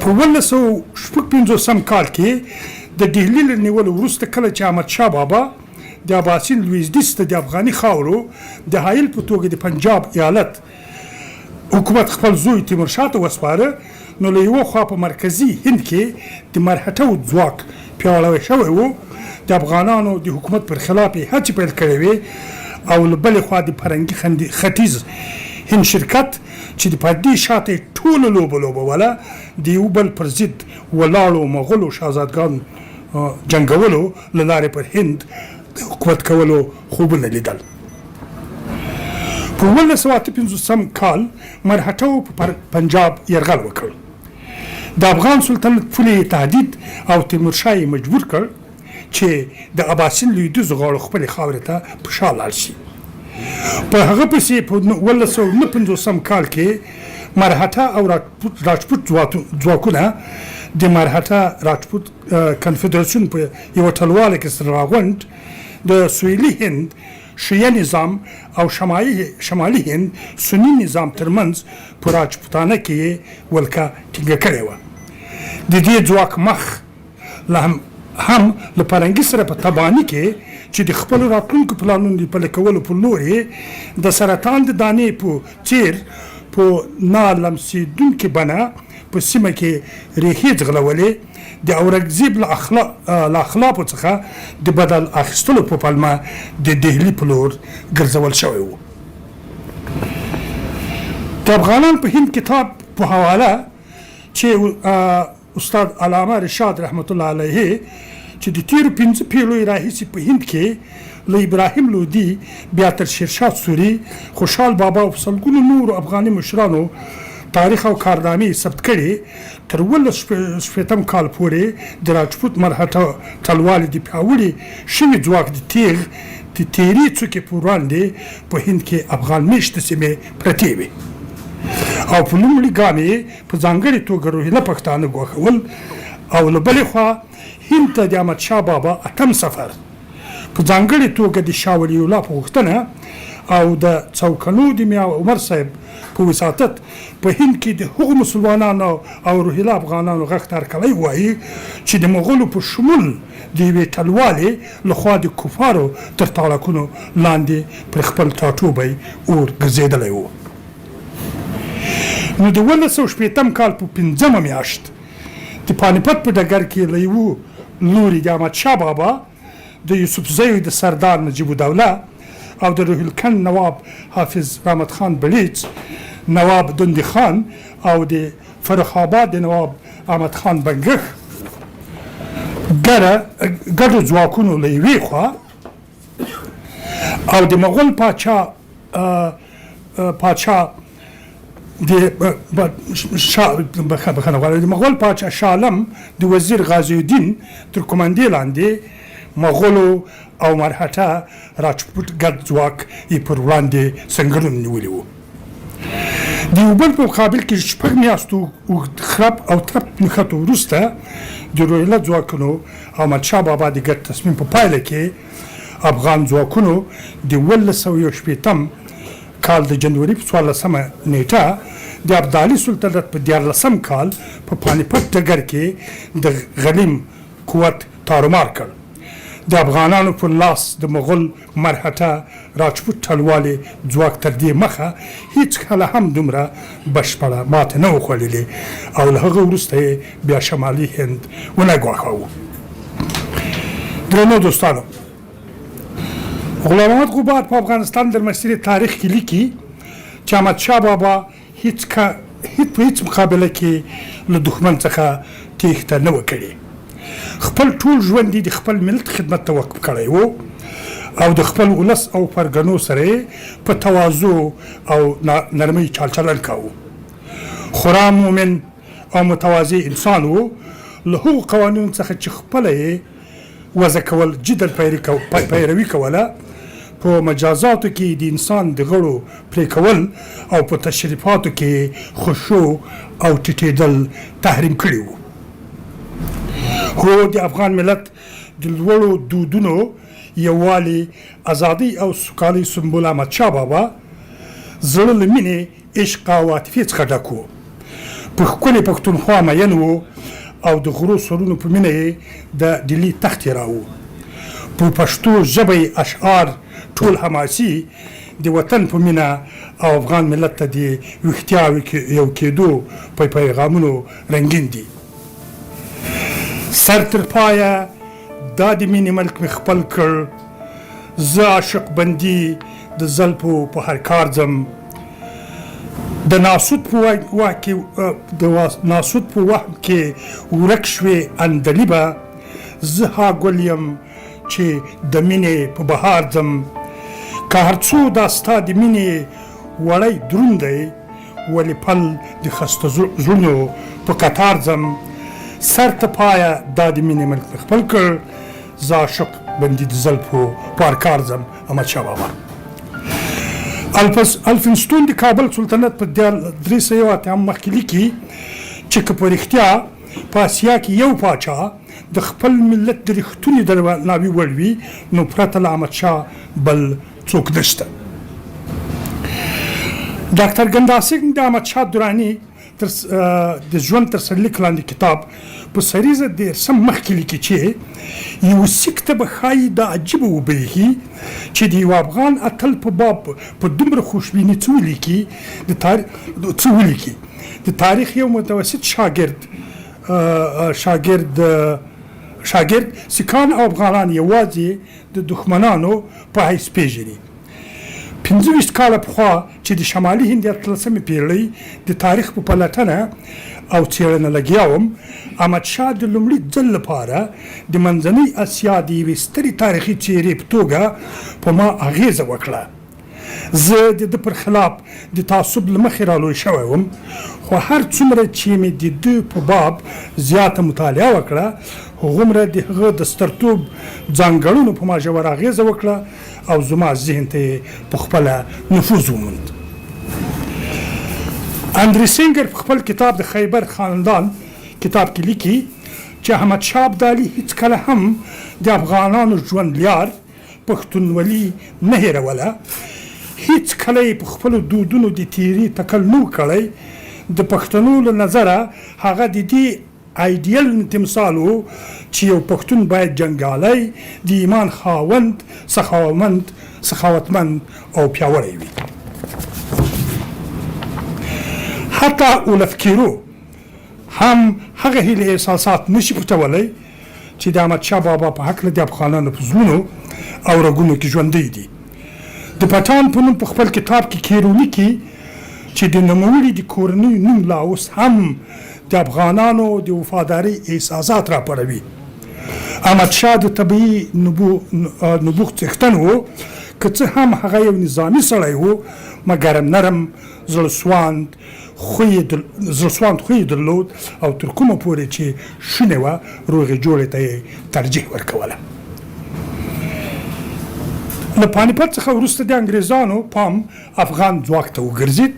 په 1756 کال کې د ډهلي له نیولو وروسته کله چې احمدشاه بابا د اباسین لویدیځ ته د افغاني خاورو د حایل په توګه د پنجاب ایالت حکومت خپل زوی تیمورشاه ته وسپاره نو له یوه خوا په مرکزي هند کې د مرهټه وو ځواک پیاوړی شوی و، د افغانانو د حکومت پر خلاف یې هڅې پیل کړې وې او له بلې خوا د پرنګي ختیځ هند شرکت چې د پردې شاته یې ټوله لوبه لوبوله د یو بل پر ضد ولاړو مغولو شهزادګانو جنګولو له لارې پر هند د حکومت کولو خوبونه لیدل. په 1758 کال مرهټو په پنجاب یرغل وکړ. د افغان سلطنت پولې یې تهدید او تیمورشاه یې مجبور کړ چې د اباسین لویدیځو غاړو خپلې خاورې ته په شا لاړ شي. په هغه پسې په 1759 کال کې مرهټه او راجپوت ځواکونه د مرهټه راجپوت کنفدراسیون په یوه ټلواله کې سره راغونډ د سویلي هند شیعه نظام او شمالي هند سني نظام ترمنځ په راجپوتانه کې یې ولکه ټینګه کړې وه. د دې ځواک مخ له هم له پرنګي سره په تباني کې چې د خپلو راتلونکو پلانونو د پلي کولو په لور یې د سرطان د دانې په څېر په نا لمسېدونکې بڼه په سیمه کې رېښې ځغلولې، د اورنګزیب له اخلاقو څخه د بدل اخیستلو په پلمه د ډهلي په لور ګرځول شوی و. د افغانان په هند کتاب په حواله چې استاد علامه رشاد رحمت الله علیه چې د تېرو پنځه پېړیو راهیسې په هند کې له ابراهیم لودي بیا تر شیرشاه سوري، خوشحال بابا او په سلګونو نورو افغاني مشرانو تاریخ او کارنامې ثبت کړې، تر 17 شپېتم کال پورې د راجپوت مرهټه ټلوالې د پیاوړي شوي ځواک د تېغ د تېرې څوکې په وړاندې په هند کې افغان مېشته سیمې پرتې وې او په لومړي ګام یې په ځانګړې توګه روهیله پښتانه ګواښول او له بلې خوا هند ته د احمدشاه بابا اتم سفر په ځانګړې توګه د شاه ولي الله په غوښتنه او د څوکنو د میا عمر صاحب په وساطت په هند کې د هغو مسلمانانو او روهیله افغانانو غږ ته هرکلی ووايي چې د مغولو په شمول د یوې ټلوالې له خوا د کفارو تر تاړاکونو لاندې پر خپل ټاټوبی اور ګرځېدلی وو. نو د 1760 کال په پنځمه میاشت د پانیپت په ډګر کې له یوه لوري د احمدشاه بابا، د یوسفزیو د سردار نجیب الدوله او د روهیلکنډ نواب حافظ رحمت خان بړیڅ، نواب دوندي خان او د فرخ آباد د نواب احمد خان بنګښ ګډو ځواکونو له یوې خوا او د مغول پاچا پاچا د بخښنه غواړم د مغول پاچا شالم د وزیر غازي الدین تر کومندې لاندې مغولو او مرهټه راجپوت ګډ ځواک یې پر وړاندې سنګرونه نیولي وو. د یو بل په مقابل کې شپږ میاشتو اوږد خرپ او ترپ نښتو وروسته د روهیله ځواکونو او احمدشاه بابا د ګډ تصمیم په پایله کې افغان ځواکونو د 1761 کال د جنوري په 14مه نېټه د ابدالي سلطنت په 13 کال په پانیپت ډګر کې د غلیم قوت تارومار کړ. د افغانانو پر لاس د مغل، مرهټه، راجپوت ټلوالې ځواک تر دې مخه هیڅکله هم دومره بشپړه ماته نه وه خوړلې او له هغه وروسته یې بیا شمالي هند ونه ګواښاوه. درنو دوستانو! غلام محمد غبار په افغانستان در مسیر تاریخ کې لیکي چې احمدشاه بابا هیڅ په هیڅ مقابله کې له دښمن څخه تېښته نه وه کړې. خپل ټول ژوند یې د خپل ملت خدمت ته وقف کړی و او د خپل ولس او پرګنو سره یې په تواضع او نرمۍ چالچلن کاوه. خورا مؤمن او متواضع انسان و، له هغو قوانینو څخه چې خپله یې وضع کول جداً پیروي کوله، په مجازاتو کې د انسان د غړو پرې کول او په تشریفاتو کې یې خشوع او ټیټېدل تحریم کړي وو. هو، د افغان ملت د لوړو دودونو، یووالي، ازادۍ او سوکالۍ سمبول احمدشاه بابا زړه له مینې، عشق او عاطفې څخه ډک و. په ښکلې پښتونخوا مین و او د غرو سرونو په مینه یې د ډیلي تخت تېراوه. په پښتو ژبه یې اشعار ټول حماسي، د وطن په مینه او افغان ملت ته د ویښتیا او یو کېدو په پیغامونو رنګین دي. سر تر پایه دا د مینې ملک مې خپل کړ، زه عاشق بندي د زلفو په هر کار ځم. د ناسوت په وه کې د ناسوت په وهم کې ورک شوې اندلیبه، زه ها ګل یم چې د مینې په بهار ځم. که هر څو دا ستا د مینې وړی دروند دی، ولې پل د خسته زړونو په کتار ځم. سر ته پایه دا د مینې ملک مې خپل کړ، زه عاشق بندي د زلفو په ارکار ځم. احمد شاه بابا. الفنستون د کابل سلطنت په 1380 مخ کې لیکي چې که په رښتیا په اسیا کې یو پاچا د خپل ملت د رښتوني درناوي وړ وي، نو پرته له احمد شاه بل څوک نشته. ډاکتر ګنداسینګ د احمد شاه دراني تر د ژوند تر سرلیک لاندې کتاب په سریزه دېرشم مخ کې لیکي چې یو سیک ته به ښايي دا عجیبه وبرېښي چې د یوه افغان اتل په باب په دومره خوشبیني څه ولیکي د څه ولیکي. د تاریخ یو متوسط شاګرد شاګرد شاګرد سیکان او افغانان یوازې د دښمنانو په حیث پېژني. 25 کاله پخوا چې د شمالي هند د اتلسمې پېړۍ د تاریخ په پلټنه او څېړنه لګیا وم، احمد شاه د لومړي ځل لپاره د منځنۍ اسیا د یوې سترې تاریخي څېرې په توګه په ما اغېزه وکړه. زه د ده پر خلاف د تعصب له مخې را لوی شوی وم، خو هر څومره چې مې د ده په باب زیاته مطالعه وکړه، هغومره د هغه د سترتوب ځانګړنو په ما ژوره اغېزه وکړه او زما ذهن ته یې په خپله نفوذ وموند. اندري سینګر په خپل کتاب د خیبر خاندان کتاب کې لیکي چې احمد شاه ابدالي هیڅکله هم د افغانانو ژوند لیار، پښتونولي، نه هېروله، هیڅکله یې په خپلو دودونو د تیري تکل نه و کړی، د پښتنو له نظره هغه د دې ایډیل تمثال و چې یو پښتون باید جنګیالی، د ایمان خاوند، سخاومند، سخاوتمند او پیاوړی وي. حتی اولف کیرو هم هغه هیلې احساسات نشي پټولی چې د احمد شاه بابا په هکله د افغانانو په زړونو او رګونو کې ژوندۍ دي. د پټان په نوم په خپل کتاب کې کیرو لیکي چې د نوموړي د کورنۍ نوم لا اوس هم د افغانانو د وفادارۍ احساسات راپاروي. احمد شاه د طبیعي نبوغ څښتن و، که څه هم هغه یو نظامي سړی و، مګرم نرم، زړه سواند خوی زړه سواند خوی درلود او تر کومه پورې چې شونې وه روغې جوړې ته یې ترجیح ورکوله. له پانیپت څخه وروسته د انګریزانو پام افغان ځواک ته وګرځید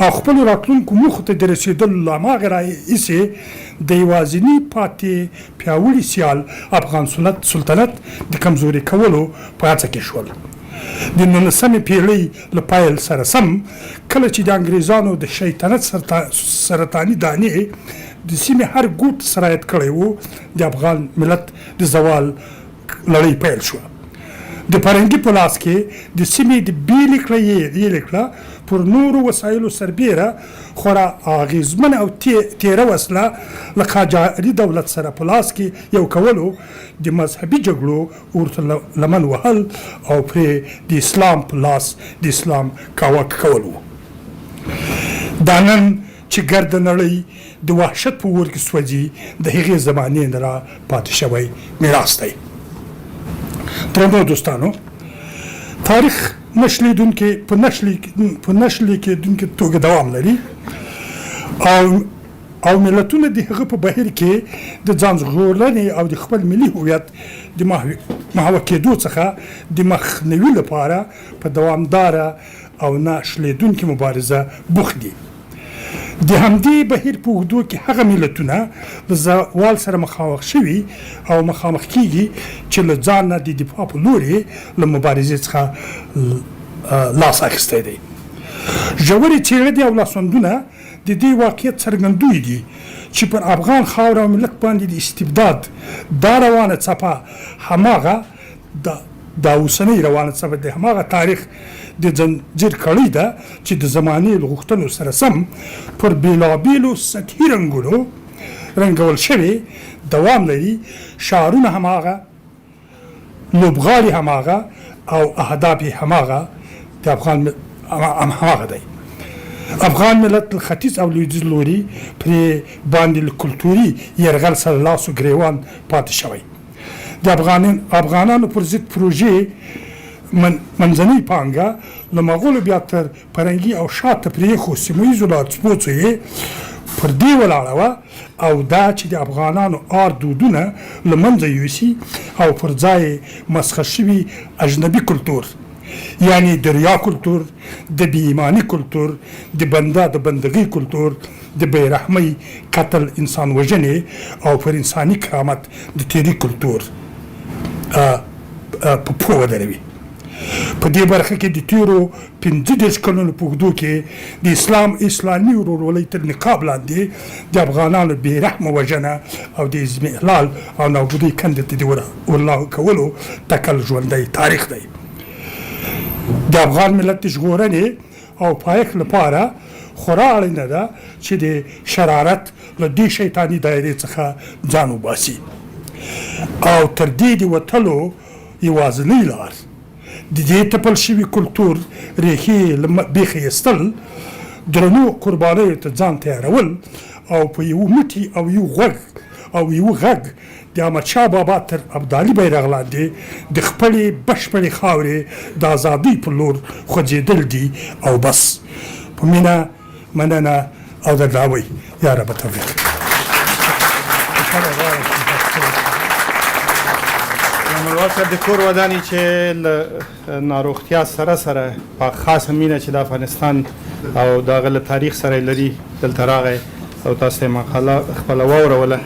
او خپلو راتلونکو موخو ته د رسیدلو له هماغې راهیسې د یوازیني پاتې پیاوړي سیال افغان سلطنت د کمزوري کولو په هڅه کې شول. د نولسمې پېړۍ له پیل سره سم، کله چې د انګرېزانو د شیطنت سرطاني دانې د سیمې هر ګوټ ته سرایت کړی و، د افغان ملت د زوال لړۍ پیل شوه. د پرنګي په لاس کې د سیمې د بېلې کړه یې کړه پر نورو وسایلو سربېره خورا اغېزمنه او تېره وسله له قاجاري دولت سره په لاس کې یو کولو، د مذهبي جګړو اور ته لمن وهل او پرې د اسلام په لاس د اسلام کاواکه کول وو. دا نن چې ګرده نړۍ د وحشت په اور کې سوځي، د هغې زمانې نه را پاتې شوی میراث دی. درنو دوستانو، تاریخ نه شلېدونکې په نه شلېکېدونکې توګه دوام لري او او ملتونه د هغه په بهیر کې د ځان ژغورنې او د خپل ملي هویت د محوه کېدو څخه د مخنیوي لپاره په دوامداره او نه شلېدونکې مبارزه بوخت دي. د همدې بهیر په اوږدو کې هغه ملتونه له زوال سره مخامخ شوي او مخامخ کېږي چې له ځان نه د دفاع په لور یې له مبارزې څخه لاس اخیستی دی. ژورې څېړنې او لاسوندونه د د دې واقعیت څرګندوی دي چې پر افغان خاوره او ملت باندې د استبداد دا روانه څپه هماغه د دا اوسنۍ روانه څپه د هماغه تاریخ د ځنځیر کړۍ ده چې د زمانې له غوښتنو سره سم پر بېلابېلو سطحي رنګونو رنګول شوې دوام لري، شعارونه هماغه، لوبغاړي هماغه او اهداف یې هماغه د افغان هم هماغه دی. افغان ملت له ختیځ او لویدیځ لوري پرې باندې له کلتوري یرغل سره لاس و ګریوان پاتې شوی. د افغانانو پر ضد پروژې منځنۍ پانګه له مغولو بیا تر پرنګي او شاته پرېښو سیمه ییزو لارڅپوڅو یې پر دې ولاړه وه او دا چې د افغانانو آر دودونه له منځه یوسي او پر ځای یې مسخ شوي اجنبي کلتور یعنې د ریا کلتور، د بې ایماني کلتور، د بنده د بندګۍ کلتور، د بې رحمۍ، قتل، انسان وژنې او پر انساني کرامت د تېري کلتور په پښو ودروي. په دې برخه کې د تېرو 35 کلونو په اوږدو کې د اسلام اسلامي ورورولۍ تر نقاب لاندې د افغانانو بې رحمه وژنه او د اضمحلال او نابودۍ کندې ته د ورلاهو کولو تکل ژوندی تاریخ دی. د افغان ملت د ژغورنې او پایښت لپاره خورا اړینه ده چې د شرارت له دې شیطاني دایرې څخه ځان وباسي او تر دې د وتلو یوازینۍ لار د دې تپل شوي کلتور رېښې له بېخه اېستل، درنو قربانیو ته ځان تیارول او په یوه مټي او یو غوږ او یوه غږ د احمدشاه بابا تر ابدالي بیرغ لاندې د خپلې بشپړې خاورې د ازادۍ پر لور خوځېدل دي او بس. په مینه، مننه او درناوی. یا رب توفیق. ملوال صاحب د کور وداني چې له ناروغتیا سره سره په خاصه مینه چې د افغانستان او د هغه له تاریخ سره لري دلته راغی او تاسو ته مقاله خپله واوروله.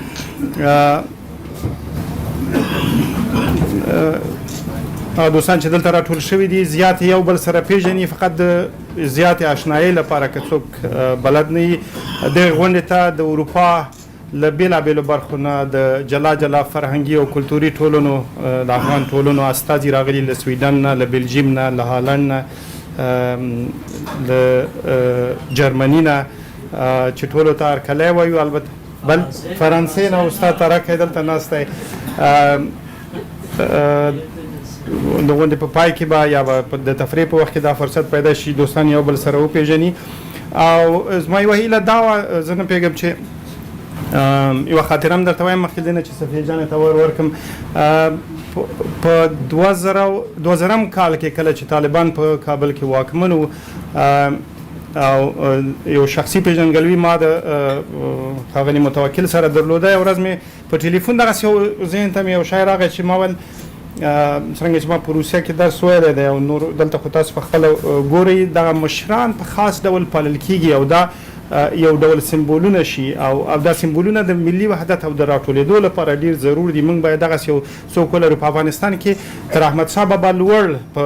هغه دوستان چې دلته راټول شوي دي زیات یو بل سره پیژني، فقط د زیاتې آشنایۍ لپاره که څوک بلد نه وي دغې غونډې ته د اروپا له بېلابېلو برخو نه د جلا جلا فرهنګي او کلتوري ټولنو د افغان ټولنو استازي راغلي، له سویډن نه، له بلجیم نه، له هالنډ نه، له جرمني نه، چې ټولو ته هرکلی وایو. البته بل فرانسې نه استاد ترک دلته ناست دی. د غونډې په پای کې به یا به د تفریح په وخت کې دا فرصت پیدا شي دوستان یو بل سره وپېژني. او زما یوه هیله دا وه، زه نه پوهېږم چې یوه خاطره هم درته وایم مخکې له دې نه چې صفیه جانې ته ور ورکړم. په 2000 کال کې کله چې طالبان په کابل کې واکمن وو او یو شخصي پېژندګلوي ما د ښاغلي متوکل سره درلوده، یوه ورځ مې په ټلیفون دغسې یو ذهن ته مې یو شی راغی چې ما ویل څرنګه چې ما په روسیه کې درس ویلی دی او نور دلته خو تاسو په خپله ګورئ دغه مشران په خاص ډول پالل کیږي او دا یو ډول سمبولونه شي او دا سمبولونه د ملي وحدت او د راټولېدو لپاره ډیر ضرور دي. موږ باید دغسې یو څوک ولرو. په افغانستان کې تر احمدشاه بابا لوړ په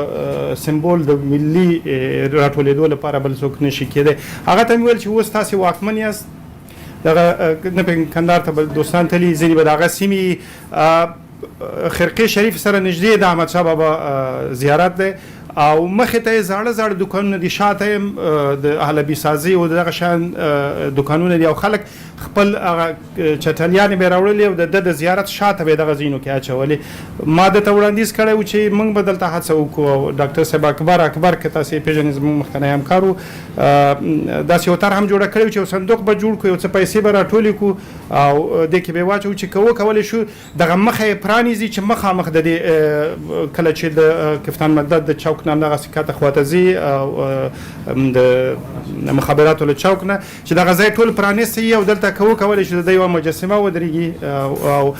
سمبول د ملي راټولېدو لپاره بل څوک نشي کېدی. هغه ته مې ویل چې اوس تاسې واکمن یاست، دغه نه پوهېږم کندهار ته به دوستان تللي، ځینې به د هغه سیمې خرقې شریف سره نږدې د احمدشاه بابا زیارت دی او مخې ته یې زاړه زاړه دوکانونه دي، شاته یې د حلبي سازي او دغه شان دوکانونه دي او خلک خپل هغه چټلیانې به یې راوړلې او د ده د زیارت شاته به یې دغه ځایونو کې اچولې. ما ده ته وړاندیز کړی و چې موږ به دلته هڅه وکړو او ډاکټر صاحب اکبر اکبر که تاسې یې پېژنئ زموږ مخکنی همکار و، داسې یو طرح هم جوړه کړې وه چې یو صندوق به جوړ کړو، یو څه پیسې به راټولې کړو او دې کې به یې واچوو چې که وکولی شو دغه مخه یې پرانیزي چې مخامخ د دې کله چې د کفتان مدد د چوک نه همدغسې کښته خواته ځي او د مخابراتو له چوک نه چې دغه ځای ټول پرانیستی او دلته که وکولی شو د ده یوه مجسمه ودرېږي او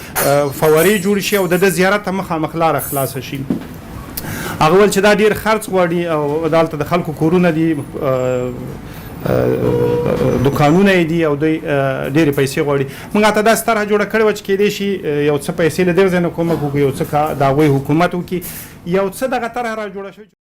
فوارې جوړې شي او د ده زیارت ته مخامخ لاره خلاصه شي. هغه ویل چې دا ډیر خرڅ غواړي او دالته د خلکو کورونه دي، دکانونه یې دي او دوی ډېرې پیسې غواړي. موږ ته داسې طرحه جوړه کړې وه چې کېدای شي یو څه پیسې له دې ځای نه کومک وکړو، یو څه د هغوی حکومت وکړي، یو څه دغه طرحه را جوړه شوې.